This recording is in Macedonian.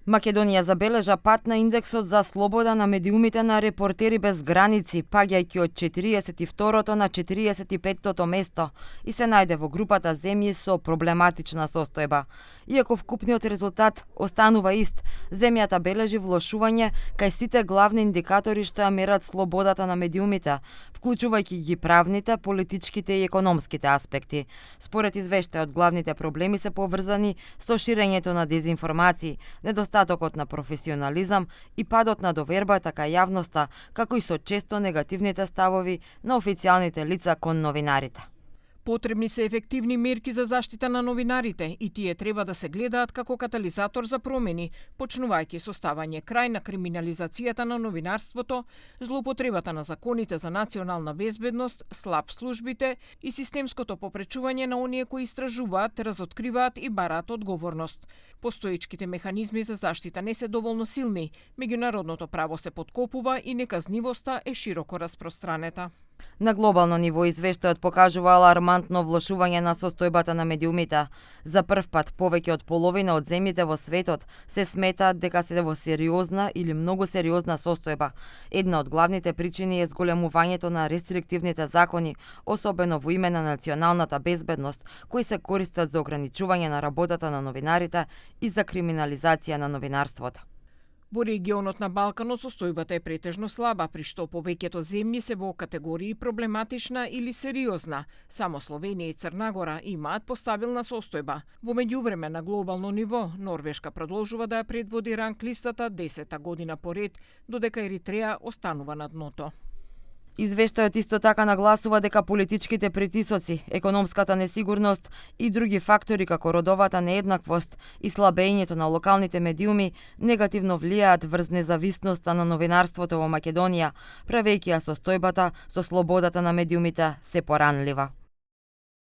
Македонија забележа пат на индексот за слобода на медиумите на Репортери без граници, паѓајќи од 42-то на 45-то место и се најде во групата земји со проблематична состојба. Иако вкупниот резултат останува ист, земјата бележи влошување кај сите главни индикатори што ја мерат слободата на медиумите, вклучувајќи ги правните, политичките и економските аспекти. Според извештајот, главните проблеми се поврзани со ширењето на дезинформации, недостатокот на професионализам и падот на довербата кај јавноста, како и со често негативните ставови на официјалните лица кон новинарите. Потребни се ефективни мерки за заштита на новинарите и тие треба да се гледаат како катализатор за промени, почнувајќи со ставање крај на криминализацијата на новинарството, злоупотребата на законите за национална безбедност, слаб службите и системското попречување на оние кои истражуваат, разоткриваат и бараат одговорност. Постоечките механизми за заштита не се доволно силни, меѓународното право се поткопува и неказнивоста е широко распространета. На глобално ниво извештајот покажува алармантно влошување на состојбата на медиумите. За прв пат повеќе од половина од земјите во светот се сметаат дека се во сериозна или многу сериозна состојба. Една од главните причини е зголемувањето на рестриктивните закони, особено во име на националната безбедност, кои се користат за ограничување на работата на новинарите и за криминализација на новинарството. Во регионот на Балканот состојбата е претежно слаба, при што повеќето земји се во категории проблематична или сериозна. Само Словенија и Црна Гора имаат постабилна состојба. Во меѓувреме на глобално ниво, Норвешка продолжува да ја предводи ранг листата 10-та година поред, додека Еритреја останува на дното. Извештајот исто така нагласува дека политичките притисоци, економската несигурност и други фактори како родовата нееднаквост и слабењето на локалните медиуми негативно влијаат врз независноста на новинарството во Македонија, правејќи ја состојбата со слободата на медиумите се поранлива.